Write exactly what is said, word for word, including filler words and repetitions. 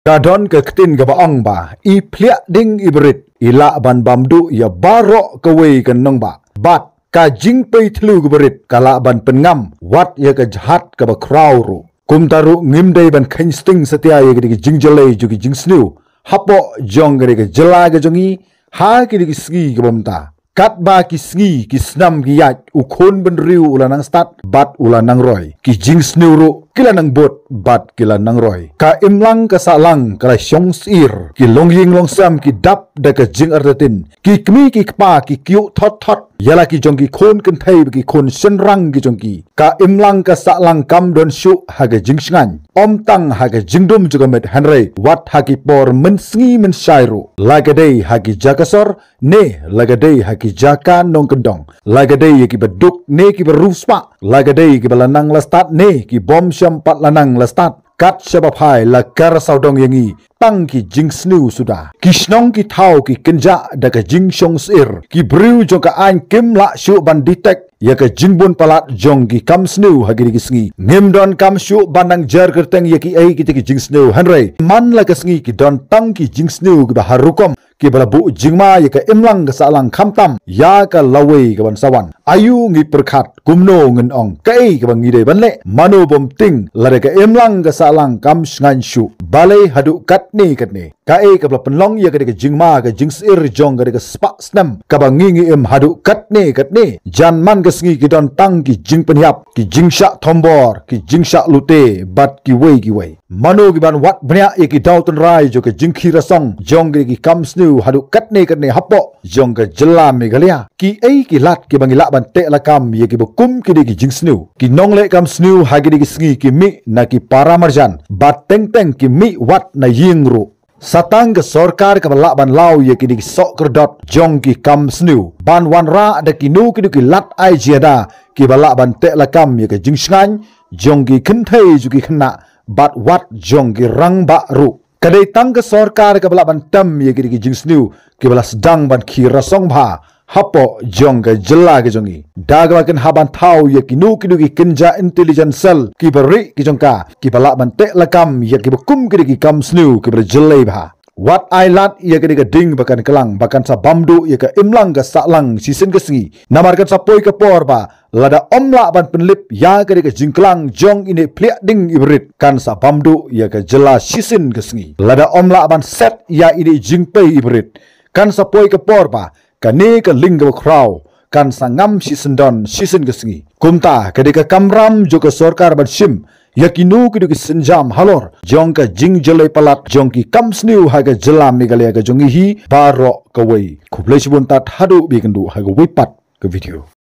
Ka don ka ktien kaba ong ba i phliah ding i barit i lah ban bam duh ïa baroh kawei ka nongbah. Bad ka jingpei thliew ka barit ka lah ban pynngam wat ïa ka jhat kaba khraw ruh. Kumta ruh ngim dei ban kheiñ sting satia ïa ka dei ka jingjyllei jong ki jingsniew hapoh jong ka dei ka jylla ka jong i ha ki dei ki sngi kaba mynta. Katba ki sngi ki snam ki ïaid, u khun bynriew u la nang stad bad u la nang roi. Ki jingsniew ruh ki la nang bud bad ki la nang roi. Ka imlang ka sahlang ka la shong sir, ki longïing longsem ki dap da ka jingartatien. Ki kmie ki kpa ki kyiuh thot thot ïa la ki jong ki khun kynthei bad ki khun shynrang ki jong ki. Ka imlang ka sahlang kam don shuh ha ka jingshngaiñ, ym tang ha ka jingdum jong ka met hynrei wat ha ki por mynsngi mynshai ruh. La ka dei ha ki jaka sor, ne la ka dei ha ki jaka nongkyndong, la ka dei ïa kiba duk ne kiba riewspah, la ka dei kiba la nang la stad ne ki bym shym pat la nang la stad. Kat shaba phai la kar sawdong ïa ngi tang ki jingsniew suda. Ki shnong ki thaw ki kynjah da ka jingshong sir. Ki briew jong ka aiñ kim lah shuh ban detect ïa ka jingbun palat jong ki kam sniew ha ki dei ki sngi. Ngim don kam shuh ban nang jer kyrteng ïa ki ei kita ki jingsniew hynrei man la ka sngi ki don tang ki jingsniew kiba har rukom, kiba la buh jingma ïa ka imlang ka sahlang khamtam ïa ka lawei kaban sa wan. Aïu ngi pyrkhat, kumno ngin ong, kaei kaba ngi dei ban leh? Mano bym tieng lada ka imlang ka sahlang kam shngaiñ shuh? Balei haduh katne katne? Kaei kaba la pynlong ïa ka dei ka jingma ka jingsir jong ka dei ka spah snem kaba ngi ngi im haduh katne katne? Jan man ka sngi ki don tang ki jingpynhiap, ki jingshah thombor, ki jingshah lute bad kiwei kiwei. Mano ki ban wad bniah ïa ki daw tynrai jong ka jingkhih rasong jong ki kam sniew haduh katne katne hapoh jong ka jylla Meghalaya? Ki ei ki lad kiba ngi lah ban teh lakam ïa kiba kum ki dei ki jingsniew? Ki nongleh kam sniew ha ki dei ki sngi ki mih na ki para marjan bad teng teng ki mih wad na ïing ruh. Sa tang ka sorkar kaba lah ban law ïa ki dei ki sohkyrdot jong ki kam sniew ban wanrah da kino kino ki lad ai jingïada kiba lah ban teh lakam ïa ka jingshngaiñ jong ki kynthei jong ki khynnah bad wat jong ki rangbah ruh. Ka dei tang ka sorkar kaba lah ban tem ïa ki dei ki jingsniew kiba la sdang ban khih rasong bha hapoh jong ka jylla ka jong i. Da kaba kan hap ban thaw ïa kino kino ki kynja intelligence cell kiba rieh ki jong ka kiba lah ban teh lakam ïa kiba kum ki dei ki kam sniew kiba la jyllei bha. Wat ai lad ïa ka dei ka ding ba kan klang ba kan sa bam duh ïa ka imlang ka sahlang shisien ka sngi. Namar kan sa poi ka por ba lada ym lah ban pynlip ïa ka dei ka jingklang jong ine phliah ding i barit kan sa bam duh ïa ka jylla shisien ka sngi. Lada ym lah ban set ïa ine jingpei i barit kan sa poi ka por ba kane ka lieng kaba khraw kan sa ngam shisyndon shisien ka sngi. Kumta ka dei ka kamram jong ka sorkar ban shim ïa kino kino ki sienjam halor jong ka jingjyllei palat jong ki kam sniew ha ka jylla Meghalaya ka jong i hi baroh kawei. Khublei shibun tad haduh ba ïakynduh ha kawei pat ka video.